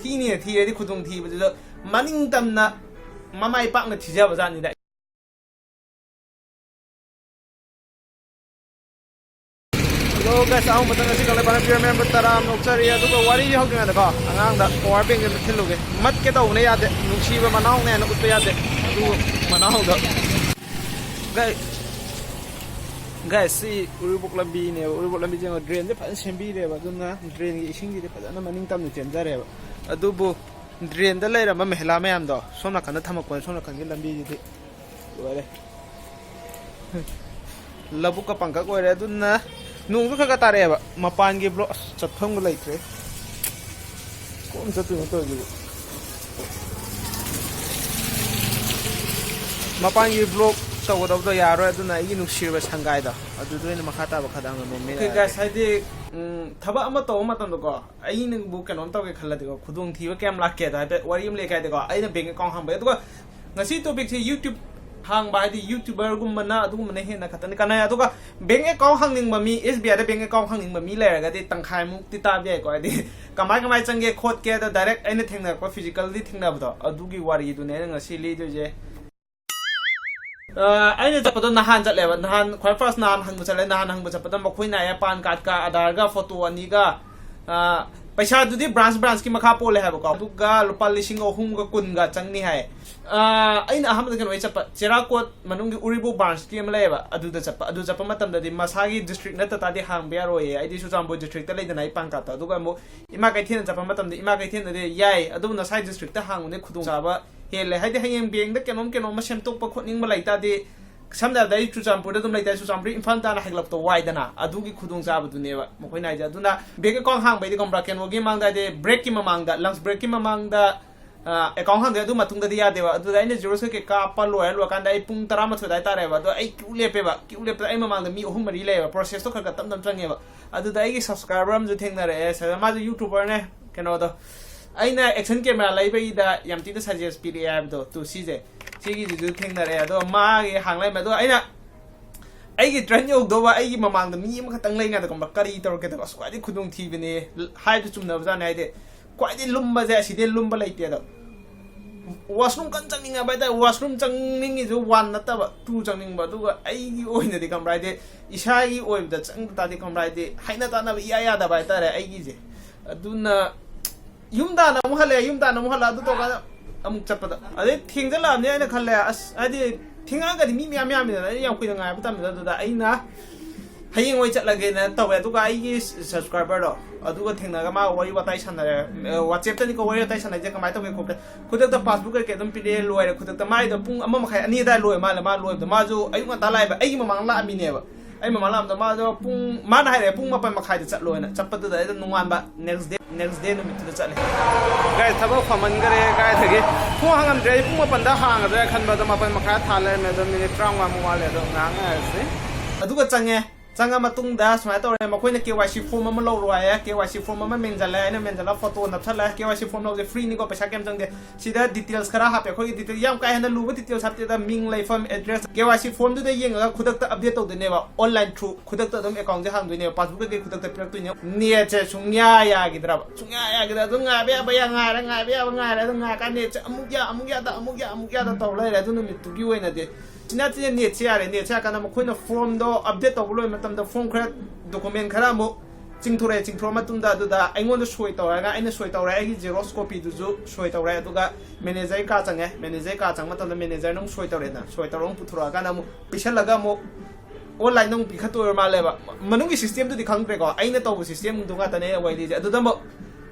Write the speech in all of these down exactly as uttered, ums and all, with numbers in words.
ꯊꯤꯅꯦꯅ ꯊꯤꯔꯗꯤ ꯈꯨꯗꯣꯡ ꯊꯤꯕꯗꯨꯗ ꯃꯅꯤꯡ ꯇꯝꯅ ꯃꯃꯥꯏ ꯄꯥꯛꯅ ꯊꯤꯖꯕ ꯖꯥꯠꯅꯤꯗ꯫ Hello guys, ꯑꯍꯥꯟꯕꯗ ꯉꯁꯤ ꯀꯪꯂꯩꯄꯥꯛꯅ ꯄꯤꯌꯔ ꯃꯦꯝꯕꯔ ꯇꯔꯥ ꯑꯃ ꯅꯣꯛꯆꯔꯤ꯫ ꯑꯗꯨꯒ ꯋꯥꯔꯤꯗꯤ ꯍꯧꯗ꯭ꯔꯤꯉꯩꯗꯀꯣ, ꯑꯉꯥꯡꯗ ꯄꯋꯥꯔ ꯕꯦꯡꯁꯦ ꯑꯝꯇ ꯊꯤꯜꯂꯨꯒꯦ꯫ ꯃꯠꯀꯦ ꯇꯧꯕꯅ ꯌꯥꯗꯦ, ꯅꯨꯡꯁꯤꯕ ꯃꯅꯥꯎꯅꯦ ꯍꯥꯏꯅ ꯎꯠꯄ ꯌꯥꯗꯦ꯫ ꯑꯗꯨ ꯃꯅꯥꯎꯗ guys, guys, ꯁꯤ ꯎꯔꯤꯄꯣꯛ ꯂꯝꯕꯤꯅꯦꯕ꯫ ꯎꯔꯤꯄꯣꯛ ꯂꯝꯕꯤꯁꯦ ꯌꯦꯡꯉꯣ, ꯗ꯭ꯔꯦꯟꯁꯦ ꯐꯖꯅ ꯁꯦꯝꯕꯤꯔꯦꯕ꯫ ꯑꯗꯨꯅ ꯗ꯭ꯔꯦꯟꯒꯤ ꯏꯁꯤꯡꯁꯤꯗꯤ ꯐꯖꯅ ꯃꯅꯤꯡ ꯇꯝꯅ ꯆꯦꯟꯖꯔꯦꯕ꯫ ꯑꯗꯨꯕꯨ ꯗ꯭ꯔꯦꯟꯗ ꯂꯩꯔꯝꯕ ꯃꯍꯤꯂꯥ ꯃꯌꯥꯝꯗꯣ ꯁꯣꯝ ꯅꯥꯀꯟꯗ ꯊꯝꯃꯛꯄꯅꯦ꯫ ꯁꯣꯝ ꯅꯥꯀꯟꯒꯤ ꯂꯝꯕꯤꯁꯤꯗꯤ ꯂꯣꯏꯔꯦ꯫ ꯂꯧꯕꯨꯛꯀ ꯄꯪꯀꯛ ꯑꯣꯏꯔꯦ꯫ ꯑꯗꯨꯅ ꯅꯣꯡꯁꯨ ꯈꯔ ꯈꯔ ꯇꯥꯔꯛꯑꯦꯕ꯫ ꯃꯄꯥꯟꯒꯤ ꯕ꯭ꯂꯣꯛ, ꯑꯁ, ꯆꯠꯐꯝꯒ ꯂꯩꯇ꯭ꯔꯦ꯫ ꯀꯣꯝ ꯆꯠꯇꯣꯏꯅꯣ ꯇꯧꯔꯤꯁꯤꯕꯨ? ꯃꯄꯥꯟꯒꯤ ꯕ꯭ꯂꯣꯛ ꯇꯧꯒꯗꯕꯗꯣ ꯌꯥꯔꯣꯏ꯫ ꯑꯗꯨꯅ ꯑꯩꯒꯤ ꯅꯨꯡꯁꯤꯔꯕ ꯁꯪꯒꯥꯏꯗꯣ ꯑꯗꯨꯗ ꯑꯣꯏꯅ ꯃꯈꯥ ꯇꯥꯕ ꯈꯔ ꯉꯥꯡꯉꯝꯃꯦ꯫ Okay guys, ꯍꯥꯏꯗꯤ, ꯎꯝ, ꯊꯕꯛ ꯑꯃ ꯇꯧꯕ ꯃꯇꯝꯗꯀꯣ, ꯑꯩꯅꯕꯨ ꯀꯩꯅꯣꯝ ꯇꯧꯒꯦ ꯈꯜꯂꯗꯤꯀꯣ, ꯈꯨꯗꯣꯡꯊꯤꯕ ꯀꯌꯥꯝ ꯂꯥꯛꯀꯦꯗ ꯍꯥꯏꯐꯦꯠ ꯋꯥꯔꯤ ꯑꯃ ꯂꯩ ꯀꯥꯏꯗꯀꯣ, ꯑꯩꯅ ꯕꯦꯡ ꯑꯦꯀꯥꯎꯟ ꯍꯥꯡꯕ ꯌꯥꯏ꯫ ꯑꯗꯨꯒ ꯉꯁꯤ ꯇꯣꯄꯤꯛꯁꯦ YouTube ꯍꯥꯡꯕ ꯍꯥꯏꯗꯤ YouTuberꯒꯨꯝꯕꯅ ꯑꯗꯨꯒꯨꯝꯕꯅ ꯍꯦꯟꯅ ꯈꯛꯇꯅꯤ ꯀꯥꯟꯅꯩ꯫ ꯑꯗꯨꯒ ꯕꯦꯡ ꯑꯦꯀꯥꯎꯟ ꯍꯥꯡꯅꯤꯡꯕ ꯃꯤ, SBIꯗ ꯕꯦꯡ ꯑꯦꯀꯥꯎꯟ ꯍꯥꯡꯅꯤꯡꯕ ꯃꯤ ꯂꯩꯔꯒꯗꯤ ꯇꯪꯈꯥꯏꯃꯨꯛꯇꯤ ꯇꯥꯕ ꯌꯥꯏꯀꯣ꯫ ꯍꯥꯏꯗꯤ ꯀꯃꯥꯏ ꯀꯃꯥꯏ ꯆꯪꯒꯦ ꯈꯣꯠꯀꯦꯗ direct ꯑꯩꯅ ꯊꯦꯡꯅꯔꯛꯄ, physically ꯊꯦꯡꯅꯕꯗꯣ, ꯑꯗꯨꯒꯤ ꯋꯥꯔꯤꯗꯨꯅꯦ ꯑꯩꯅ ꯉꯁꯤ ꯂꯤꯗꯣꯏꯁꯦ꯫ ꯑ, ꯑꯩꯅ ꯆꯠꯄꯗꯣ ꯅꯍꯥꯟ ꯆꯠꯂꯦꯕ꯫ ꯅꯍꯥꯟ ꯈ꯭ꯋꯥꯏ first ꯅꯍꯥꯟ ꯍꯪꯕ ꯆꯠꯂꯦ꯫ ꯅꯍꯥꯟ ꯍꯪꯕ ꯆꯠꯄꯗ ꯃꯈꯣꯏꯅ ꯍꯥꯏꯌꯦ, ꯄꯥꯟ ꯀꯥꯔꯠꯀ ꯑꯙꯥꯔꯒ ꯐꯣꯇꯣ ꯑꯅꯤꯒ, ꯑ, ꯄꯩꯁꯥꯗꯨꯗꯤ branch branchꯀꯤ ꯃꯈꯥ ꯄꯣꯜꯂꯦ ꯍꯥꯏꯕꯀꯣ꯫ ꯑꯗꯨꯒ ꯂꯨꯄꯥ ꯂꯤꯁꯤꯡ ꯑꯍꯨꯝꯒ ꯀꯨꯟꯒ ꯆꯪꯅꯤ ꯍꯥꯏ꯫ ꯑ, ꯑꯩꯅ ꯑꯍꯥꯟꯕꯗ ꯀꯩꯅꯣ ꯑꯩ ꯆꯠꯄ, ꯆꯦꯔꯥꯀꯣꯠ ꯃꯅꯨꯡꯒꯤ ꯎꯔꯤꯄꯣꯛ branchꯀꯤ ꯑꯃ ꯂꯩꯌꯦꯕ, ꯑꯗꯨꯗ ꯆꯠꯄ꯫ ꯑꯗꯨ ꯆꯠꯄ ꯃꯇꯝꯗꯗꯤ ꯃꯁꯥꯒꯤ district ꯅꯠꯇ ꯇꯥꯔꯗꯤ ꯍꯥꯡꯕ ꯌꯥꯔꯣꯏꯌꯦ꯫ ꯑꯩꯗꯤ ꯆꯨꯔꯆꯥꯟꯄꯨꯔ districtꯇ ꯂꯩꯗꯅ ꯑꯩ ꯄꯥꯟ ꯀꯥꯔꯠꯇꯣ꯫ ꯑꯗꯨꯒ ꯑꯃꯨꯛ ꯏꯃꯥ ꯀꯩꯊꯦꯜꯗ ꯆꯠꯄ ꯃꯇꯝꯗ ꯏꯃꯥ ꯀꯩꯊꯦꯜꯗꯗꯤ ꯌꯥꯏ, ꯑꯗꯨꯕꯨ ꯅꯁꯥꯏ districtꯇ ꯍꯥꯡꯕꯅ ꯈꯨꯗꯣꯡꯆꯥꯕ ꯍꯦꯜꯂꯦ꯫ ꯍꯥꯏꯗꯤ ꯍꯌꯦꯡ ꯕꯦꯡꯗ ꯀꯩꯅꯣꯝ ꯀꯩꯅꯣꯝꯃ ꯁꯦꯝꯗꯣꯛꯄ ꯈꯣꯠꯅꯤꯡꯕ ꯂꯩꯇꯥꯔꯗꯤ, ꯁꯝꯅ ꯍꯥꯏꯔꯕꯗ ꯑꯩ ꯆꯨꯔꯆꯥꯟꯄꯨꯔꯗ ꯑꯗꯨꯝ ꯂꯩꯇꯥꯔꯦ, ꯆꯨꯔꯆꯥꯟꯄꯨꯔ ꯏꯝꯐꯥꯜ ꯇꯥꯅ ꯍꯥꯏꯒꯠꯂꯛꯄꯗꯣ ꯋꯥꯏꯗꯅ, ꯑꯗꯨꯒꯤ ꯈꯨꯗꯣꯡꯆꯥꯕꯗꯨꯅꯦꯕ ꯃꯈꯣꯏꯅ ꯍꯥꯏꯁꯦ꯫ ꯑꯗꯨꯅ ꯕꯦꯡ ꯑꯦꯀꯥꯎꯟ ꯍꯥꯡꯕꯩꯗꯤ ꯈꯪꯕ꯭ꯔꯥ, ꯀꯩꯅꯣꯒꯤ ꯃꯃꯥꯡꯗ ꯍꯥꯏꯗꯤ breakꯀꯤ ꯃꯃꯥꯡꯗ, lunch breakꯀꯤ ꯃꯃꯥꯡꯗ, ꯑ, ꯑꯦꯀꯥꯎꯟ ꯍꯥꯡꯗꯣꯛꯑꯦ꯫ ꯑꯗꯨ ꯃꯇꯨꯡꯗꯗꯤ ꯌꯥꯗꯦꯕ꯫ ꯑꯗꯨꯗ ꯑꯩꯅ ꯖꯦꯔꯣꯛꯁ ꯀꯩꯀꯩ ꯀꯥꯞꯄ ꯂꯣꯏꯔ ꯂꯣꯏꯔꯀꯥꯟꯗ ꯑꯩ ꯄꯨꯡ ꯇꯔꯥꯃꯥꯊꯣꯏ ꯑꯗꯨꯋꯥꯏ ꯇꯥꯔꯦꯕ꯫ ꯑꯗꯣ ꯑꯩ ꯀ꯭ꯌꯨ ꯂꯦꯞꯄꯦꯕ꯫ ꯀ꯭ꯌꯨ ꯂꯦꯞꯄꯗ ꯑꯩ ꯃꯃꯥꯡꯗ ꯃꯤ ꯑꯍꯨꯝ ꯃꯔꯤ ꯂꯩꯌꯦꯕ꯫ ꯄ꯭ꯔꯣꯁꯦꯁꯇꯣ ꯈꯔ ꯈꯔ ꯇꯞ ꯇꯞ ꯆꯪꯉꯦꯕ꯫ ꯑꯗꯨꯗ ꯑꯩꯒꯤ subscriber ꯑꯃꯁꯨ ꯊꯦꯡꯅꯔꯛꯑꯦ꯫ ꯁꯤꯗ ꯃꯥꯁꯨ YouTuberꯅꯦ, ꯀꯩꯅꯣꯗꯣ꯫ ꯑꯩꯅ action camera ꯂꯩꯕꯒꯤꯗ ꯌꯥꯝ ꯊꯤꯅ suggest ꯄꯤꯔꯛꯑꯦ ꯍꯥꯏꯕꯗꯣ, ꯇꯨ ꯁꯤꯁꯦ꯫ ꯁꯤꯒꯤꯁꯤꯁꯨ ꯊꯦꯡꯅꯔꯛꯑꯦ꯫ ꯑꯗꯣ ꯃꯥꯒꯤ ꯍꯥꯡ ꯂꯩꯔꯝꯃꯦ꯫ ꯑꯗꯣ ꯑꯩꯅ ꯑꯩꯒꯤ turn ꯌꯧꯗꯧꯕ, ꯑꯩꯒꯤ ꯃꯃꯥꯡꯗ ꯃꯤ ꯑꯃꯈꯛꯇꯪ ꯂꯩꯉꯩꯗ ꯈꯪꯕ꯭ꯔꯥ, ꯀꯔꯤ ꯇꯧꯔꯛꯀꯦ ꯇꯧꯕ? ꯑꯁ, ꯈ꯭ꯋꯥꯏꯗꯒꯤ ꯈꯨꯗꯣꯡꯊꯤꯕꯅꯦ꯫ ꯍꯥꯏꯕꯗꯨ ꯆꯨꯝꯅꯕꯖꯥꯠꯅꯦ꯫ ꯍꯥꯏꯗꯤ ꯈ꯭ꯋꯥꯏꯗꯒꯤ ꯂꯨꯝꯕꯁꯦ ꯑꯁꯤꯗꯩ ꯂꯨꯝꯕ ꯂꯩꯇꯦ꯫ ꯑꯗꯣ washroom ꯀꯟꯅ ꯆꯪꯅꯤꯡꯉꯕ ꯍꯥꯏꯇꯥꯔꯦ꯫ Washroom ꯆꯪꯅꯤꯡꯉꯤꯁꯨ one ꯅꯠꯇꯕ two ꯆꯪꯅꯤꯡꯕ꯫ ꯑꯗꯨꯒ ꯑꯩꯒꯤ ꯑꯣꯏꯅꯗꯤ ꯈꯪꯕ꯭ꯔꯥ, ꯍꯥꯏꯗꯤ ꯏꯁꯥꯒꯤ ꯑꯣꯏꯕꯗ ꯆꯪꯗ ꯇꯥꯔꯗꯤ ꯈꯪꯕ꯭ꯔꯥ, ꯍꯥꯏꯗꯤ ꯍꯩꯅ ꯇꯥꯅꯕ ꯏꯌꯥ ꯌꯥꯗꯕ ꯍꯥꯏꯇꯥꯔꯦ ꯑꯩꯒꯤꯁꯦ꯫ ꯑꯗꯨꯅ ꯌꯨꯝ ꯇꯥꯟꯅ ꯑꯃꯨꯛ ꯍꯜꯂꯛꯑꯦ, ꯌꯨꯝ ꯇꯥꯟꯅ ꯑꯃꯨꯛ ꯍꯜꯂꯛꯑ ꯑꯗꯨ ꯇꯧꯀꯥꯟꯗ ꯑꯃꯨꯛ ꯆꯠꯄꯗ ꯑꯗꯩ ꯊꯦꯡꯖꯜꯂꯛꯑꯕꯅꯤ꯫ ꯑꯩꯅ ꯈꯜꯂꯦ, ꯑꯁ, ꯍꯥꯏꯗꯤ ꯊꯦꯡꯉꯛꯑꯒꯗꯤ ꯃꯤ ꯃꯌꯥꯝ ꯌꯥꯝꯃꯤꯗꯅ, ꯑꯩ ꯌꯥꯝ ꯀꯨꯏꯅ ꯉꯥꯏꯕ ꯇꯝꯃꯤꯗ꯫ ꯑꯗꯨꯗ ꯑꯩꯅ ꯍꯌꯦꯡ ꯑꯣꯏ ꯆꯠꯂꯒꯦꯅ ꯇꯧꯋꯦ꯫ ꯑꯗꯨꯒ ꯑꯩꯒꯤ subscriberꯗꯣ, ꯑꯗꯨꯒ ꯊꯦꯡꯅꯔꯒ ꯃꯥꯒ ꯋꯥꯔꯤ ꯋꯥꯇꯥꯏ ꯁꯥꯟꯅꯔꯦ꯫ ꯑ, WhatsAppꯇꯅꯤꯀꯣ ꯋꯥꯔꯤ ꯋꯥꯇꯥꯏ ꯁꯥꯟꯅꯩꯁꯦ꯫ ꯀꯃꯥꯏꯅ ꯇꯧꯒꯦ ꯈꯣꯠꯀꯦ? ꯈꯨꯗꯛꯇ passbook ꯀꯩꯀꯩ ꯑꯗꯨꯝ ꯄꯤꯔꯛꯑꯦ, ꯂꯣꯏꯔꯦ꯫ ꯈꯨꯗꯛꯇ ꯃꯥꯏꯗꯣ ꯄꯨꯡ ꯑꯃ ꯃꯈꯥꯏ, ꯑꯅꯤ ꯑꯗꯥꯏ ꯂꯣꯏꯔ ꯃꯥꯜꯂꯦ ꯃꯥ ꯂꯣꯏꯕꯗꯣ꯫ ꯃꯥꯁꯨ ꯑꯌꯨꯛ ꯉꯟꯇꯥ ꯂꯥꯛꯑꯦꯕ, ꯑꯩꯒꯤ ꯃꯃꯥꯡ ꯂꯥꯛꯑꯝꯃꯤꯅꯦꯕ꯫ ꯑꯩ ꯃꯃꯥꯡ ꯂꯥꯛꯑꯝꯗ ꯃꯥꯗꯣ ꯄꯨꯡ, ꯃꯥꯅ ꯍꯥꯏꯔꯛꯑꯦ ꯄꯨꯡ ꯃꯥꯄꯟ ꯃꯈꯥꯏꯗ ꯆꯠꯂꯣꯅ꯫ ꯆꯠꯄꯗꯨꯗ ꯑꯩꯗꯣ ꯅꯣꯡꯉꯥꯟꯕ next day, next day ꯅꯨꯃꯤꯠꯇꯨꯗ ꯆꯠꯂꯦ꯫ Guys, ꯊꯕꯛ ꯐꯃꯟꯈꯔꯦ ꯀꯥꯏꯗꯒꯤ꯫ ꯊꯣꯡ ꯍꯥꯡꯉꯝꯗ꯭ꯔꯦ꯫ ꯑꯩ ꯄꯨꯡ ꯃꯥꯄꯟꯗ ꯍꯥꯡꯒꯗ꯭ꯔꯥ ꯈꯟꯕ, ꯑꯗꯣ ꯃꯥꯄꯟ ꯃꯈꯥꯏ ꯊꯥ ꯂꯩꯔꯝꯃꯦ꯫ ꯑꯗꯣ ꯃꯤꯅꯤꯠ ꯇꯔꯥꯃꯉꯥꯃꯨꯛ ꯋꯥꯠꯂꯦ꯫ ꯑꯗꯣ ꯉꯥꯏꯍꯥꯛ ꯉꯥꯏꯔꯁꯤ꯫ ꯑꯗꯨꯒ ꯆꯪꯉꯦ꯫ ꯆꯪꯉ ꯃꯇꯨꯡꯗ ꯁꯨꯃꯥꯏꯅ ꯇꯧꯔꯦ, ꯃꯈꯣꯏꯅ KYC form ꯑꯃ ꯂꯧꯔꯣ ꯍꯥꯏꯌꯦ꯫ KYC form ꯑꯃ ꯃꯦꯟꯁꯤꯜꯂꯦ꯫ ꯑꯩꯅ ꯃꯦꯟꯁꯤꯜꯂ photo ꯅꯞꯁꯜꯂꯦ꯫ KYC form ꯂꯧꯕꯁꯦ freeꯅꯤꯀꯣ, ꯄꯩꯁꯥ ꯀꯩꯝ ꯆꯪꯗꯦ꯫ ꯁꯤꯗ details ꯈꯔ ꯍꯥꯞꯄꯦ꯫ ꯑꯩꯈꯣꯏꯒꯤ detail ꯌꯥꯝ ꯀꯥ ꯍꯦꯟꯅ ꯂꯨꯕ details ꯍꯥꯞꯇꯦꯗ, ꯃꯤꯡ, ꯂꯩꯐꯝ, address꯫ KYC formꯗꯨꯗ ꯌꯦꯡꯉꯒ ꯈꯨꯗꯛꯇ update ꯇꯧꯗꯣꯏꯅꯦꯕ, online through꯫ ꯈꯨꯗꯛꯇ ꯑꯗꯨꯝ accountꯁꯦ ꯍꯥꯡꯗꯣꯏꯅꯦꯕ, passbook ꯀꯩꯀꯩ ꯈꯨꯗꯛꯇ ꯄꯤꯔꯛꯇꯣꯏꯅꯦꯕ꯫ Netꯁꯦ ꯁꯨꯡꯌꯥ ꯌꯥꯈꯤꯗ꯭ꯔꯕ, ꯁꯨꯡꯌꯥ ꯌꯥꯈꯤꯗ꯭ꯔꯦ꯫ ꯑꯗꯨꯝ ꯉꯥꯏꯕ ꯌꯥꯕ ꯌꯥ ꯉꯥꯏꯔꯦ, ꯉꯥꯏꯕ ꯌꯥꯕ ꯉꯥꯏꯔꯦ꯫ ꯑꯗꯨꯝ ꯉꯥꯏꯔꯀꯥꯟꯗ netꯁꯦ ꯑꯃꯨꯛ ꯌꯥ, ꯑꯃꯨꯛ ꯌꯥꯗ, ꯑꯃꯨꯛ ꯌꯥ, ꯑꯃꯨꯛ ꯌꯥꯗ ꯇꯧ ꯂꯩꯔꯦ ꯑꯗꯨ ꯅꯨꯃꯤꯠꯇꯨꯒꯤ ꯑꯣꯏꯅꯗꯤ꯫ ꯁꯤꯅ ꯁꯤꯅ netꯁꯦ ꯌꯥꯔꯦ꯫ Netꯁꯦ ꯌꯥꯔꯀꯥꯟꯗ ꯃꯈꯣꯏꯅ formꯗꯣ update ꯇꯧꯕ ꯂꯣꯏꯕ ꯃꯇꯝꯗ form ꯈꯔ, document ꯈꯔ ꯑꯃꯨꯛ ꯆꯤꯡꯊꯣꯔꯛꯑꯦ꯫ ꯆꯤꯡꯊꯣꯔꯛꯑ ꯃꯇꯨꯡꯗ ꯑꯗꯨꯗ ꯑꯩꯉꯣꯟꯗ ꯁꯣꯏ ꯇꯧꯔꯒ, ꯑꯩꯅ ꯁꯣꯏ ꯇꯧꯔꯦ, ꯑꯩꯒꯤ xerox copyꯗꯨꯁꯨ ꯁꯣꯏ ꯇꯧꯔꯦ꯫ ꯑꯗꯨꯒ managerꯒꯤ ꯀꯥ ꯆꯪꯉꯦ꯫ Managerꯒꯤ ꯀꯥ ꯆꯪꯕ ꯃꯇꯝꯗ managerꯅ ꯑꯃꯨꯛ ꯁꯣꯏ ꯇꯧꯔꯦꯗꯅ, ꯁꯣꯏ ꯇꯧꯔꯒ ꯑꯃꯨꯛ ꯄꯨꯊꯣꯔꯛꯑꯀꯥꯟꯗ ꯑꯃꯨꯛ ꯄꯤꯁꯜꯂꯒ ꯑꯃꯨꯛ onlineꯗ ꯑꯃꯨꯛ ꯄꯤꯈꯠꯇꯣꯏ ꯑꯣꯏꯔ ꯃꯥꯜꯂꯦꯕ꯫ ꯃꯅꯨꯡꯒꯤ systemꯗꯨꯗꯤ ꯈꯪꯗ꯭ꯔꯦꯀꯣ, ꯑꯩꯅ ꯇꯧꯕ systemꯗꯣ ꯉꯥꯛꯇꯅꯦ ꯑꯩꯅ ꯋꯥꯔꯤ ꯂꯤꯁꯦ꯫ ꯑꯗꯨꯗ ꯑꯃꯨꯛ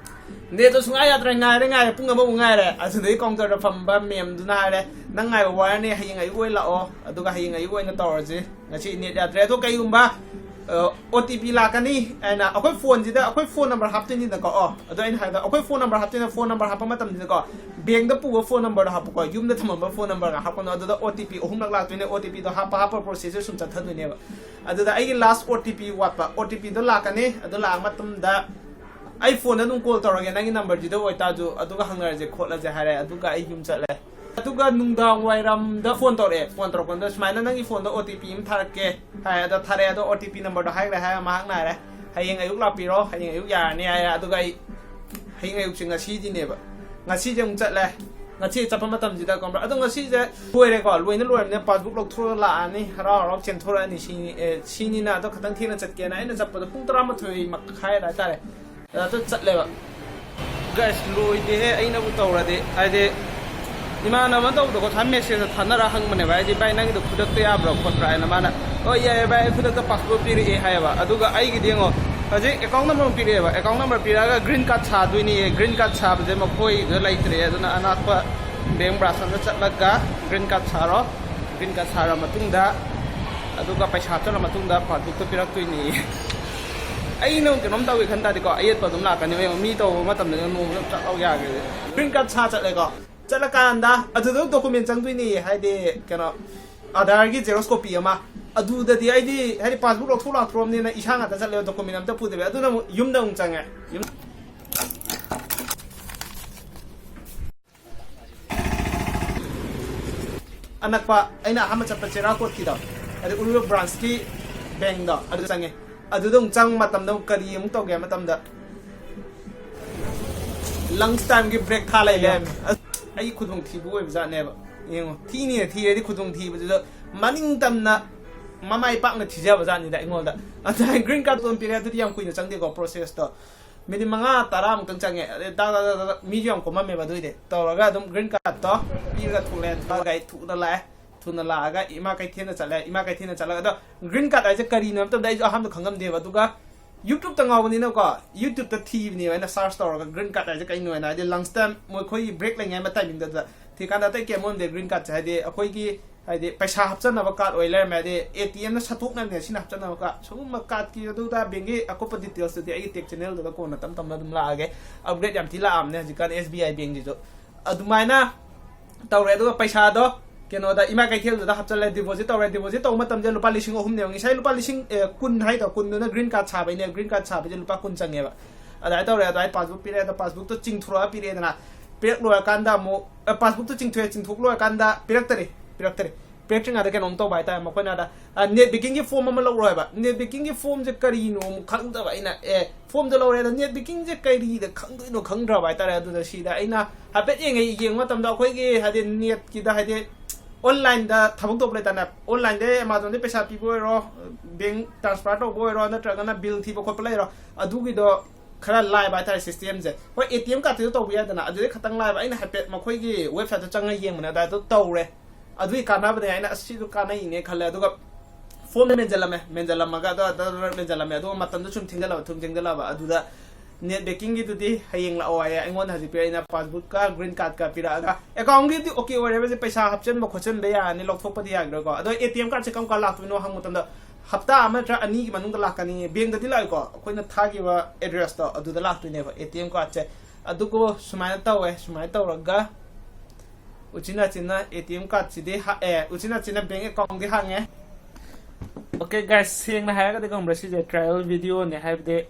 netꯇꯣ ꯁꯨꯡꯌꯥ ꯌꯥꯗ꯭ꯔꯦ, ꯉꯥꯏꯔꯦ ꯉꯥꯏꯔꯦ, ꯄꯨꯡ ꯑꯃꯃꯨꯛ ꯉꯥꯏꯔꯦ꯫ ꯑꯗꯨꯗꯩ counterꯗ ꯐꯝꯕ ma'amꯗꯨꯅ ꯍꯥꯏꯔꯦ, "ꯅꯪ ꯉꯥꯏꯕ ꯋꯥꯔꯅꯤ, ꯍꯌꯦꯡ ꯑꯌꯨꯛ ꯑꯣꯏꯅ ꯂꯥꯛꯑꯣ, ꯑꯗꯨꯒ ꯍꯌꯦꯡ ꯑꯌꯨꯛ ꯑꯣꯏꯅ ꯇꯧꯔꯁꯤ, ꯉꯁꯤ net ꯌꯥꯗ꯭ꯔꯦ꯫ ꯑꯗꯣ ꯀꯩꯒꯨꯝꯕ, ꯑ, OTP ꯂꯥꯛꯀꯅꯤ" ꯍꯥꯏꯅ ꯑꯩꯈꯣꯏ phoneꯁꯤꯗ ꯑꯩꯈꯣꯏ phone number ꯍꯥꯞꯇꯣꯏꯅꯤꯅꯀꯣ꯫ ꯑꯣ, ꯑꯗꯣ ꯑꯩꯅ ꯍꯥꯏꯕꯗ ꯑꯩꯈꯣꯏ phone number ꯍꯥꯞꯇꯣꯏꯅ, phone number ꯍꯥꯞꯄ ꯃꯇꯝꯁꯤꯗꯀꯣ, bankꯇ ꯄꯨꯕ phone numberꯗꯣ ꯍꯥꯞꯄꯀꯣ, ꯌꯨꯝꯗ ꯊꯝꯃꯝꯕ phone numberꯒ ꯍꯥꯞꯄꯅꯣ꯫ ꯑꯗꯨꯗ OTP ꯑꯍꯨꯝꯂꯛ ꯂꯥꯛꯇꯣꯏꯅꯦ꯫ OTPꯗꯣ ꯍꯥꯞꯄ ꯍꯥꯞꯄ processꯁꯦ ꯁꯨꯝ ꯆꯠꯊꯗꯣꯏꯅꯦꯕ꯫ ꯑꯗꯨꯗ ꯑꯩꯒꯤ last OTP ꯋꯥꯠꯄ, OTPꯗꯣ ꯂꯥꯛꯀꯅꯤ꯫ ꯑꯗꯨ ꯂꯥꯛꯑ ꯃꯇꯨꯡꯗ ꯑꯩ phoneꯗ ꯑꯗꯨꯝ call ꯇꯧꯔꯒꯦ, ꯅꯪꯒꯤ numberꯁꯤꯗ ꯑꯣꯏꯇꯥꯔꯁꯨ, ꯑꯗꯨꯒ ꯍꯪꯅꯔꯁꯦ ꯈꯣꯠꯂꯁꯦ ꯍꯥꯏꯔꯦ꯫ ꯑꯗꯨꯒ ꯑꯩ ꯌꯨꯝ ꯆꯠꯂꯦ꯫ ꯑꯗꯨꯒ ꯅꯨꯡꯗꯥꯡ ꯋꯥꯏꯔꯝꯗ phone ꯇꯧꯔꯛꯑꯦ꯫ Phone ꯇꯧꯔꯛꯄꯗ ꯁꯨꯃꯥꯏꯅ, "ꯅꯪꯒꯤ phoneꯗ OTP ꯑꯃ ꯊꯥꯔꯛꯀꯦ" ꯍꯥꯏ꯫ ꯑꯗꯣ ꯊꯥꯔꯛꯑꯦ꯫ ꯑꯗꯣ OTP numberꯗꯣ ꯍꯥꯏꯈ꯭ꯔꯦ ꯍꯥꯏꯔ ꯃꯍꯥꯛ ꯉꯥꯏꯔꯦ꯫ "ꯍꯌꯦꯡ ꯑꯌꯨꯛ ꯂꯥꯛꯄꯤꯔꯣ, ꯍꯌꯦꯡ ꯑꯌꯨꯛ ꯌꯥꯔꯅꯤ" ꯍꯥꯏꯔꯦ꯫ ꯑꯗꯨꯒ ꯑꯩ ꯍꯌꯦꯡ ꯑꯌꯨꯛꯁꯦ ꯉꯁꯤꯗꯤꯅꯦꯕ꯫ ꯉꯁꯤꯁꯦ ꯑꯃꯨꯛ ꯆꯠꯂꯦ꯫ ꯉꯁꯤ ꯆꯠꯄ ꯃꯇꯝꯁꯤꯗ ꯈꯪꯕ꯭ꯔꯥ? ꯑꯗꯣ ꯉꯁꯤꯁꯦ ꯂꯣꯏꯔꯦꯀꯣ, ꯂꯣꯏꯅ ꯂꯣꯏꯔꯕꯅꯤꯅ ꯄꯥꯁꯕꯨꯛ ꯂꯧꯊꯣꯔꯛꯑ ꯂꯥꯛꯑꯅꯤ, ꯍꯔꯥꯎ ꯍꯔꯥꯎ ꯆꯦꯟꯊꯣꯔꯛꯑꯅꯤ ꯁꯤꯅꯤ꯫ ꯑꯦ, ꯁꯤꯅꯤꯅ꯫ ꯑꯗꯣ ꯈꯤꯇꯪ ꯊꯦꯡꯅ ꯆꯠꯀꯦꯅ ꯑꯩꯅ ꯆꯠꯄꯗꯣ ꯄꯨꯡ ꯇꯔꯥꯃꯥꯊꯣꯏ ꯃꯈꯥꯏ ꯑꯗꯨꯋꯥꯏ ꯇꯥꯔꯦ꯫ ꯑꯗ ꯆꯠꯂꯦꯕ꯫ ꯒꯥꯏꯁ, ꯂꯣꯏꯗꯦꯍꯦ ꯑꯩꯅꯕꯨ ꯇꯧꯔꯗꯤ꯫ ꯍꯥꯏꯗꯤ ꯏꯃꯥꯟꯅꯕ ꯇꯧꯕꯗꯀꯣ ꯊꯥ ꯃꯦꯁꯦꯖꯇ ꯊꯥꯅꯔ ꯍꯪꯕꯅꯦꯕ, ꯍꯥꯏꯗꯤ "ꯚꯥꯏ, ꯅꯪꯒꯤꯗꯣ ꯈꯨꯗꯛꯇ ꯌꯥꯕ꯭ꯔꯥ ꯈꯣꯠꯄ꯭ꯔꯥ?" ꯍꯥꯏꯅ꯫ ꯃꯥꯅ "ꯍꯣꯏ, ꯌꯥꯏꯌꯦ ꯚꯥꯏ, ꯑꯩ ꯈꯨꯗꯛꯇ ꯄꯥꯁꯄꯣꯔꯠ ꯄꯤꯔꯛꯑꯦ" ꯍꯥꯏꯌꯦꯕ꯫ ꯑꯗꯨꯒ ꯑꯩꯒꯤꯗꯤ ꯌꯦꯡꯉꯣ, ꯍꯧꯖꯤꯛ ꯑꯦꯀꯥꯎꯟ ꯅꯝꯕꯔ ꯑꯃ ꯄꯤꯔꯛꯑꯦꯕ꯫ ꯑꯦꯀꯥꯎꯟ ꯅꯝꯕꯔ ꯄꯤꯔꯛꯑꯒ ꯒ꯭ꯔꯤꯟ ꯀꯥꯔꯗ ꯁꯥꯗꯣꯏꯅꯦꯌꯦ꯫ ꯒ꯭ꯔꯤꯟ ꯀꯥꯔꯗ ꯁꯥꯕꯁꯦ ꯃꯈꯣꯏꯗ ꯂꯩꯇ꯭ꯔꯦ, ꯑꯗꯨꯅ ꯑꯅꯛꯄ ꯕꯦꯡ ꯕ꯭ꯔꯥꯟꯁ ꯑꯃꯗ ꯆꯠꯂꯒ ꯒ꯭ꯔꯤꯟ ꯀꯥꯔꯗ ꯁꯥꯔꯣ꯫ ꯒ꯭ꯔꯤꯟ ꯀꯥꯔꯗ ꯁꯥꯔ ꯃꯇꯨꯡꯗ, ꯑꯗꯨꯒ ꯄꯩꯁꯥ ꯍꯥꯞꯆꯜꯂ ꯃꯇꯨꯡꯗ ꯄꯥꯁꯕꯨꯛꯇꯣ ꯄꯤꯔꯛꯇꯣꯏꯅꯦꯌꯦ꯫ ꯑꯩꯅ ꯀꯩꯅꯣꯝ ꯇꯧꯒꯦ ꯈꯟ ꯇꯥꯔꯗꯤꯀꯣ, ꯑꯌꯦꯠꯄ ꯑꯗꯨꯝ ꯂꯥꯛꯀꯅꯤ꯫ ꯃꯤ ꯇꯧꯕ ꯃꯇꯝꯗ ꯅꯣꯡꯃ ꯆꯥꯛ ꯂꯧ ꯌꯥꯒꯦ꯫ ꯒ꯭ꯔꯤꯟ ꯀꯥꯔꯗ ꯁꯥ ꯆꯠꯂꯦꯀꯣ꯫ ꯆꯠꯂꯀꯥꯟꯗ ꯑꯗꯨꯗ ꯗꯣꯀꯨꯃꯦꯟ ꯆꯪꯗꯣꯏꯅꯦ, ꯍꯥꯏꯗꯤ ꯀꯩꯅꯣ, ꯑꯙꯥꯔꯒꯤ ꯖꯦꯔꯣꯛꯁ ꯀꯣꯄꯤ ꯑꯃ꯫ ꯑꯗꯨꯗꯗꯤ ꯑꯩꯗꯤ ꯍꯥꯏꯗꯤ ꯄꯥꯁꯕꯨꯛ ꯂꯧꯊꯣꯛ ꯂꯥꯛꯇ꯭ꯔꯣꯕꯅꯤꯅ ꯏꯁꯥ ꯉꯥꯛꯇ ꯆꯠꯂꯦꯕ, ꯗꯣꯀꯨꯃꯦꯟ ꯑꯝꯇ ꯄꯨꯗꯕꯤ꯫ ꯑꯗꯨꯅ ꯑꯃꯨꯛ ꯌꯨꯝꯗ ꯑꯃꯨꯛ ꯆꯪꯉꯦ꯫ ꯌꯨꯝ ꯑꯅꯛꯄ ꯑꯩꯅ ꯑꯍꯥꯟꯕ ꯆꯠꯄ ꯆꯦꯔꯥꯀꯣꯠꯀꯤꯗꯣ, ꯑꯗꯩ ꯎꯔꯤꯄꯣꯛ ꯕ꯭ꯔꯥꯟꯁꯀꯤ ꯕꯦꯡꯗꯣ, ꯑꯗꯨ ꯆꯪꯉꯦ꯫ ꯑꯗꯨꯗ ꯑꯃꯨꯛ ꯆꯪꯕ ꯃꯇꯝꯗ ꯑꯃꯨꯛ ꯀꯔꯤ ꯑꯃꯨꯛ ꯇꯧꯒꯦ ꯍꯥꯏꯕ ꯃꯇꯝꯗ, ꯂꯟꯁ ꯇꯥꯏꯝꯒꯤ ꯕ꯭ꯔꯦꯛ ꯊꯥ ꯂꯩ ꯂꯩꯔꯝꯃꯦ꯫ ꯑꯁ, ꯑꯩ ꯈꯨꯗꯣꯡꯊꯤꯕ ꯑꯣꯏꯕ ꯖꯥꯠꯅꯦꯕ꯫ ꯌꯦꯡꯉꯣ, ꯊꯤꯅꯤꯅ ꯊꯤꯔꯗꯤ ꯈꯨꯗꯣꯡꯊꯤꯕꯗꯨꯗ ꯃꯅꯤꯡ ꯇꯝꯅ ꯃꯃꯥꯏ ꯄꯥꯛꯅ ꯊꯤꯖꯕ ꯖꯥꯠꯅꯤꯗ ꯑꯩꯉꯣꯟꯗ꯫ ꯑꯗꯨ ꯒ꯭ꯔꯤꯟ ꯀꯥꯔꯗ ꯑꯗꯨꯝ ꯄꯤꯔꯛꯑꯦ꯫ ꯑꯗꯨꯗꯤ ꯌꯥꯝ ꯀꯨꯏꯅ ꯆꯪꯗꯦꯀꯣ ꯄ꯭ꯔꯣꯁꯦꯁꯇꯣ꯫ ꯃꯤꯅꯤꯠ ꯃꯉꯥ ꯇꯔꯥꯃꯨꯛꯇꯪ ꯆꯪꯉꯦ꯫ ꯑꯗꯩ ꯗꯥꯛ ꯗꯥꯛ ꯗꯥꯛ ꯗꯥꯛ ꯃꯤꯁꯨ ꯌꯥꯝ ꯀꯣꯝꯃꯝꯃꯦꯕ꯫ ꯑꯗꯨꯏꯗꯤ ꯇꯧꯔꯒ ꯑꯗꯨꯝ ꯒ꯭ꯔꯤꯟ ꯀꯥꯔꯗꯇꯣ ꯄꯤꯔꯒ ꯊꯣꯛꯂꯛꯑꯦ꯫ ꯊꯣꯛꯂꯛꯑꯒ ꯑꯩ ꯊꯨꯅ ꯂꯥꯛꯑꯦ꯫ ꯊꯨꯅ ꯂꯥꯛꯑꯒ ꯏꯃꯥ ꯀꯩꯊꯦꯜꯗ ꯆꯠꯂꯦ꯫ ꯏꯃꯥ ꯀꯩꯊꯦꯜꯗ ꯆꯠꯂꯒ, ꯑꯗꯣ ꯒ꯭ꯔꯤꯟ ꯀꯥꯔꯗ ꯍꯥꯏꯁꯦ ꯀꯔꯤꯅꯣ ꯍꯥꯏꯕ ꯃꯇꯝꯗ ꯑꯩꯁꯨ ꯑꯍꯥꯟꯕ ꯈꯪꯉꯝꯗꯦꯕ꯫ ꯑꯗꯨꯒ YouTube-ꯇ ꯉꯥꯎꯕꯅꯤꯅꯀꯣ, YouTube-ꯇ ꯊꯤꯕꯅꯦꯕ ꯑꯩꯅ ꯁꯥꯔꯆ ꯇꯧꯔꯒ ꯒ꯭ꯔꯤꯟ ꯀꯥꯔꯗ ꯍꯥꯏꯁꯦ ꯀꯩꯅꯣ ꯍꯥꯏꯅ, ꯍꯥꯏꯗꯤ ꯂꯟꯁ ꯇꯥꯏꯝ ꯃꯈꯣꯏꯒꯤ ꯕ꯭ꯔꯦꯛ ꯂꯩꯉꯩ ꯃꯇꯝꯗꯨꯗ ꯊꯤꯀꯥꯟꯗ ꯑꯇꯩ ꯀꯩꯝ ꯑꯣꯏꯔꯝꯗꯦ꯫ ꯒ꯭ꯔꯤꯟ ꯀꯥꯔꯗꯁꯦ ꯍꯥꯏꯗꯤ ꯑꯩꯈꯣꯏꯒꯤ ꯍꯥꯏꯗꯤ ꯄꯩꯁꯥ ꯍꯥꯞꯆꯅꯕ ꯀꯥꯔꯗ ꯑꯣꯏ ꯂꯩꯔꯝꯃꯦ꯫ ꯍꯥꯏꯗꯤ ATM-ꯅ ꯁꯠꯇꯣꯛꯅꯕꯅꯦ ꯁꯤꯅ ꯍꯥꯞꯆꯅꯕ ꯀꯥꯔꯗ꯫ ꯁꯤꯒꯨꯝꯕ ꯀꯥꯔꯗꯀꯤ ꯑꯗꯨꯗ ꯕꯦꯡꯒꯤ ꯑꯀꯨꯞꯄ ꯗꯤꯇꯦꯜꯁꯇꯨꯗꯤ ꯑꯩꯒꯤ ꯇꯦꯛ ꯆꯦꯅꯦꯜꯗꯨꯗ ꯀꯣꯟꯅ ꯇꯞ ꯇꯞꯅ ꯑꯗꯨꯝ ꯂꯥꯛꯑꯒꯦ꯫ ꯑꯞꯒ꯭ꯔꯦꯗ ꯌꯥꯝ ꯊꯤ ꯂꯥꯛꯑꯕꯅꯦ ꯍꯧꯖꯤꯛꯀꯥꯟ SBI ꯕꯦꯡꯁꯤꯁꯨ꯫ ꯑꯗꯨꯃꯥꯏꯅ ꯇꯧꯔꯦ꯫ ꯑꯗꯨꯒ ꯄꯩꯁꯥꯗꯣ ꯀꯩꯅꯣꯗ ꯏꯃꯥ ꯀꯩꯊꯦꯜꯗꯨꯗ ꯍꯥꯞꯆꯜꯂꯦ, ꯗꯤꯄꯣꯖꯤꯠ ꯇꯧꯔꯦ꯫ ꯗꯤꯄꯣꯖꯤꯠ ꯇꯧꯕ ꯃꯇꯝꯁꯦ ꯂꯨꯄꯥ ꯂꯤꯁꯤꯡ ꯑꯍꯨꯝꯅꯦꯕ꯫ ꯉꯁꯥꯏ ꯂꯨꯄꯥ ꯂꯤꯁꯤꯡ, ꯑꯦ, ꯀꯨꯟ ꯍꯥꯏꯗꯣ, ꯀꯨꯟꯗꯨꯅ ꯒ꯭ꯔꯤꯟ ꯀꯥꯔꯗ ꯁꯥꯕꯩꯅꯦ꯫ ꯒ꯭ꯔꯤꯟ ꯀꯥꯔꯗ ꯁꯥꯕꯩꯁꯦ ꯂꯨꯄꯥ ꯀꯨꯟ ꯆꯪꯉꯦꯕ꯫ ꯑꯗꯨꯃꯥꯏꯅ ꯇꯧꯔꯦ꯫ ꯑꯗꯨꯃꯥꯏꯅ ꯄꯥꯁꯕꯨꯛ ꯄꯤꯔꯛꯑꯦ꯫ ꯑꯗꯣ ꯄꯥꯁꯕꯨꯛꯇꯣ ꯆꯤꯡꯊꯣꯔꯛꯑ ꯄꯤꯔꯛꯑꯦꯗꯅ, ꯄꯤꯔꯛ ꯂꯣꯏꯔꯀꯥꯟꯗ ꯑꯃꯨꯛ, ꯑꯦ, ꯄꯥꯁꯕꯨꯛꯇꯣ ꯆꯤꯡꯊꯣꯛꯑꯦ꯫ ꯆꯤꯡꯊꯣꯛ ꯂꯣꯏꯔꯀꯥꯟꯗ ꯄꯤꯔꯛꯇꯔꯦ, ꯄꯤꯔꯛꯇꯔꯦ꯫ ꯄꯤꯔꯛꯇ꯭ꯔꯤꯉꯩꯗ ꯀꯩꯅꯣꯝ ꯇꯧꯕ ꯍꯥꯏꯇꯥꯔꯦ, ꯃꯈꯣꯏꯅ ꯑꯗ ꯅꯦꯠ ꯕꯦꯡꯀꯤꯡꯒꯤ ꯐꯣꯝ ꯑꯃ ꯂꯧꯔꯣ ꯍꯥꯏꯕ꯫ ꯅꯦꯠ ꯕꯦꯡꯀꯤꯡꯒꯤ ꯐꯣꯝꯁꯦ ꯀꯔꯤꯅꯣ ꯑꯃꯨꯛ ꯈꯪꯗꯕ ꯑꯩꯅ꯫ ꯑꯦ, ꯐꯣꯝꯗꯣ ꯂꯧꯔꯦ, ꯑꯗ ꯅꯦꯠ ꯕꯦꯡꯀꯤꯡꯁꯦ ꯀꯔꯤꯗ ꯈꯪꯗꯣꯏꯅꯣ ꯈꯪꯗ꯭ꯔꯕ ꯍꯥꯏꯇꯥꯔꯦ꯫ ꯑꯗꯨꯗ ꯁꯤꯗ ꯑꯩꯅ ꯍꯥꯏꯐꯦꯠ ꯌꯦꯡꯉꯦ꯫ ꯌꯦꯡꯕ ꯃꯇꯝꯗ ꯑꯩꯈꯣꯏꯒꯤ ꯍꯥꯏꯗꯤ ꯅꯦꯠꯀꯤꯗ ꯍꯥꯏꯗꯤ ꯑꯣꯟꯂꯥꯏꯟꯗ ꯊꯕꯛ ꯇꯧꯕ ꯂꯩꯇꯅ, ꯑꯣꯟꯂꯥꯏꯟꯗ ꯑꯦꯃꯥꯖꯣꯟꯗ ꯄꯩꯁꯥ ꯄꯤꯕ ꯑꯣꯏꯔꯣ, ꯕꯦꯡ ꯇ꯭ꯔꯥꯟꯁꯐꯔ ꯇꯧꯕ ꯑꯣꯏꯔꯣ, ꯅꯠꯇ꯭ꯔꯒꯅ ꯕꯤꯜ ꯊꯤꯕ ꯈꯣꯠꯄ ꯂꯩꯔꯣ, ꯑꯗꯨꯒꯤꯗꯣ ꯈꯔ ꯂꯥꯏꯕ ꯍꯥꯏꯇꯥꯔꯦ ꯁꯤꯁꯇꯦꯝꯁꯦ꯫ ꯍꯣꯏ, ꯑꯦ ꯇꯤ ꯑꯦꯝ ꯀꯥꯔꯠꯇꯨꯁꯨ ꯇꯧꯕ ꯌꯥꯏꯗꯅ, ꯑꯗꯨꯗꯤ ꯈꯇꯪ ꯂꯥꯏꯕ꯫ ꯑꯩꯅ ꯍꯥꯏꯐꯦꯠ ꯃꯈꯣꯏꯒꯤ ꯋꯦꯕꯁꯥꯏꯠꯇ ꯆꯪꯉ ꯌꯦꯡꯕꯅꯦ, ꯑꯗꯨꯗ ꯇꯧꯔꯦ꯫ ꯑꯗꯨꯒꯤ ꯀꯥꯟꯅꯕꯅꯦ ꯍꯥꯏꯅ ꯑꯁ ꯁꯤꯁꯨ ꯀꯥꯟꯅꯩꯅꯦ ꯈꯜꯂꯦ꯫ ꯑꯗꯨꯒ ꯐꯣꯝꯗ ꯃꯦꯟꯁꯤꯜꯂꯝꯃꯦ, ꯃꯦꯟꯁꯤꯜꯂꯝꯃꯒ ꯑꯗꯣ ꯑꯗ ꯃꯦꯟꯁꯤꯜꯂꯝꯃꯦ꯫ ꯑꯗꯨꯒ ꯃꯇꯝꯗꯣ ꯁꯨꯝ ꯊꯦꯡꯖꯜꯂꯕ, ꯊꯨꯝ ꯊꯦꯡꯖꯜꯂꯕ꯫ ꯑꯗꯨꯗ ꯅꯦꯠ ꯕꯦꯡꯀꯤꯡꯒꯤꯗꯨꯗꯤ ꯍꯌꯦꯡ ꯂꯥꯛꯑꯣ ꯍꯥꯏꯌꯦ꯫ ꯑꯩꯉꯣꯟꯗ ꯍꯧꯖꯤꯛ ꯄꯤꯔꯛꯏꯅ ꯄꯥꯁꯕꯨꯛꯀ ꯒ꯭ꯔꯤꯟ ꯀꯥꯔꯠꯀ ꯄꯤꯔꯛꯑꯒ ꯑꯦꯀꯥꯎꯟꯒꯤꯗꯤ ꯑꯣꯀꯦ ꯑꯣꯏꯔꯦꯕꯁꯦ, ꯄꯩꯁꯥ ꯍꯥꯞꯆꯤꯟꯕ ꯈꯣꯠꯆꯤꯟꯕ ꯌꯥꯔꯅꯤ, ꯂꯧꯊꯣꯛꯄꯗꯤ ꯌꯥꯈꯤꯔꯣꯏꯀꯣ꯫ ꯑꯗꯣ ꯑꯦ ꯇꯤ ꯑꯦꯝ ꯀꯥꯔꯠꯁꯦ ꯀꯔꯝ ꯀꯥꯟ ꯂꯥꯛꯇꯣꯏꯅꯣ ꯍꯪꯕ ꯃꯇꯝꯗ ꯍꯞꯇꯥ ꯑꯃ ꯅꯠꯇ꯭ꯔ ꯑꯅꯤꯒꯤ ꯃꯅꯨꯡꯗ ꯂꯥꯛꯀꯅꯤ꯫ ꯕꯦꯡꯗꯗꯤ ꯂꯥꯛꯑꯣꯏꯀꯣ, ꯑꯩꯈꯣꯏꯅ ꯊꯥꯈꯤꯕ ꯑꯦꯗ꯭ꯔꯦꯁꯇꯣ ꯑꯗꯨꯗ ꯂꯥꯛꯇꯣꯏꯅꯦꯕ ꯑꯦ ꯇꯤ ꯑꯦꯝ ꯀꯥꯔꯠꯁꯦ꯫ ꯑꯗꯨꯒ ꯁꯨꯃꯥꯏꯅ ꯇꯧꯋꯦ, ꯁꯨꯃꯥꯏꯅ ꯇꯧꯔꯒ ꯎꯆꯤꯟ ꯅꯥꯆꯤꯟꯅ ꯑꯦ ꯇꯤ ꯑꯦꯝ ꯀꯥꯔꯠꯁꯤꯗꯤ ꯍꯥ-, ꯑꯦ, ꯎꯆꯤꯟ ꯅꯥꯆꯤꯟꯅ ꯕꯦꯡ ꯑꯦꯀꯥꯎꯟꯗꯤ ꯍꯥꯡꯉꯦ꯫ ꯑꯣꯀꯦ ꯒꯥꯏꯁ, ꯁꯦꯡꯅ ꯍꯥꯏꯔꯒꯗꯤ ꯈꯪꯕ꯭ꯔꯥ, ꯁꯤꯁꯦ ꯇ꯭ꯔꯥꯏꯌꯦꯜ ꯚꯤꯗꯤꯑꯣꯅꯦ꯫ ꯍꯥꯏꯕꯗꯤ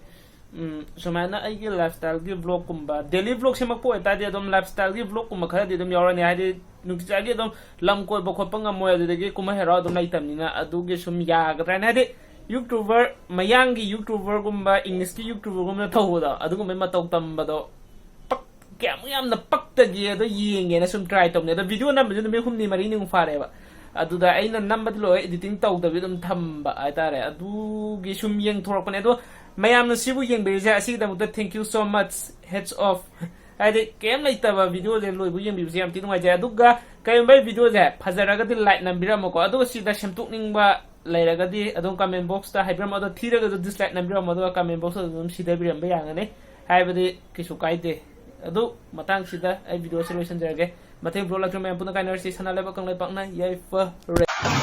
ꯎꯝ, ꯁꯨꯃꯥꯏꯅ ꯑꯩꯒꯤ ꯂꯥꯏꯐꯁ꯭ꯇꯥꯏꯜꯒꯤ ꯚ꯭ꯂꯣꯒꯀꯨꯝꯕ, ꯗꯦꯂꯤ ꯚ꯭ꯂꯣꯒ ꯁꯦꯝꯃꯛꯄ ꯑꯣꯏꯇꯥꯔꯗꯤ ꯑꯗꯨꯝ ꯂꯥꯏꯐꯁ꯭ꯇꯥꯏꯜꯒꯤ ꯚ꯭ꯂꯣꯒꯀꯨꯝꯕ ꯈꯔꯗꯤ ꯑꯗꯨꯝ ꯌꯥꯎꯔꯅꯤ꯫ ꯍꯥꯏꯗꯤ ꯅꯨꯡꯇꯤꯖꯥꯒꯤ ꯑꯗꯨꯝ ꯂꯝ ꯀꯣꯏꯕ ꯈꯣꯠꯄ ꯉꯝꯃꯣꯏ, ꯑꯗꯨꯗꯒꯤ ꯀꯨꯝꯍꯩ ꯍꯔꯥꯎ ꯑꯗꯨꯝ ꯂꯩꯇꯕꯅꯤꯅ꯫ ꯑꯗꯨꯒꯤ ꯁꯨꯝ ꯌꯥꯒꯗ꯭ꯔꯥ ꯍꯥꯏꯅ, ꯍꯥꯏꯗꯤ ꯌꯨꯇ꯭ꯌꯨꯕꯔ, ꯃꯌꯥꯡꯒꯤ ꯌꯨꯇ꯭ꯌꯨꯕꯔꯒꯨꯝꯕ, ꯏꯪꯂꯤꯁꯀꯤ ꯌꯨꯇ꯭ꯌꯨꯕꯔꯒꯨꯝꯕꯅ ꯇꯧꯕꯗꯣ, ꯑꯗꯨꯒꯨꯝꯕꯩ ꯃꯇꯧ ꯇꯝꯕꯗꯣ ꯄꯛ-, ꯀꯌꯥꯃꯨꯛ ꯌꯥꯝꯅ ꯄꯛꯇꯒꯦ ꯑꯗꯣ ꯌꯦꯡꯒꯦꯅ ꯁꯨꯝ ꯇ꯭ꯔꯥꯏ ꯇꯧꯕꯅꯦ꯫ ꯑꯗꯣ ꯚꯤꯗꯤꯑꯣ ꯅꯝꯕꯁꯨ ꯅꯨꯃꯤꯠ ꯍꯨꯝꯅꯤ ꯃꯔꯤꯅꯤꯃꯨꯛ ꯐꯥꯔꯦꯕ꯫ ꯑꯗꯨꯗ ꯑꯩꯅ ꯅꯝꯕꯗꯤ ꯂꯣꯏ, ꯏꯗꯤꯇꯤꯡ ꯇꯧꯗꯕꯤ ꯑꯗꯨꯝ ꯊꯝꯕ ꯍꯥꯏꯇꯥꯔꯦ꯫ ꯑꯗꯨꯒꯤ ꯁꯨꯝ ꯌꯦꯡꯊꯣꯔꯛꯄꯅꯦ꯫ ꯑꯗꯣ ꯃꯌꯥꯝꯅ ꯁꯤꯕꯨ ꯌꯦꯡꯕꯤꯔꯤꯁꯦ, ꯑꯁꯤꯒꯤꯗꯃꯛꯇ thank you so much, hats off꯫ ꯍꯥꯏꯗꯤ ꯀꯩꯝ ꯂꯩꯇꯕ ꯚꯤꯗꯤꯑꯣꯁꯦ ꯂꯣꯏꯕꯨ ꯌꯦꯡꯕꯤꯕꯁꯦ ꯌꯥꯝ ꯊꯤ ꯅꯨꯡꯉꯥꯏꯖꯩ꯫ ꯑꯗꯨꯒ ꯀꯔꯤꯒꯨꯝꯕ ꯑꯩ ꯚꯤꯗꯤꯑꯣꯁꯦ ꯐꯖꯔꯒꯗꯤ ꯂꯥꯏꯛ ꯅꯝꯕꯤꯔꯝꯃꯣꯀꯣ꯫ ꯑꯗꯨꯒ ꯁꯤꯗ ꯁꯦꯝꯗꯣꯛꯅꯤꯡꯕ ꯂꯩꯔꯒꯗꯤ ꯑꯗꯨꯝ ꯀꯃꯦꯟ ꯕꯣꯛꯁꯇ ꯍꯥꯏꯕꯤꯔꯝꯃꯣ꯫ ꯑꯗꯣ ꯊꯤꯔꯒꯁꯨ ꯗꯤꯁꯂꯥꯏꯛ ꯅꯝꯕꯤꯔꯝꯃꯣ, ꯑꯗꯨꯒ ꯀꯃꯦꯟ ꯕꯣꯛꯁꯇ ꯑꯗꯨꯝ ꯁꯤꯊꯕꯤꯔꯝꯕ ꯌꯥꯒꯅꯤ꯫ ꯍꯥꯏꯕꯗꯤ ꯀꯩꯁꯨ ꯀꯥꯏꯗꯦ꯫ ꯑꯗꯨ ꯃꯇꯥꯡꯁꯤꯗ ꯑꯩ ꯚꯤꯗꯤꯑꯣꯁꯦ ꯂꯣꯏꯁꯤꯟꯖꯔꯒꯦ꯫ ꯃꯊꯪ ꯚ꯭ꯂꯣꯒ ꯂꯥꯛꯇ꯭ꯔꯤ ꯃꯌꯥꯝ ꯄꯨꯟꯅ ꯀꯥꯏꯅꯔꯁꯤ꯫ ꯁꯅꯥ ꯂꯩꯕꯥꯛ ꯀꯪꯂꯩꯄꯥꯛꯅ ꯌꯥꯏꯐꯔꯦ꯫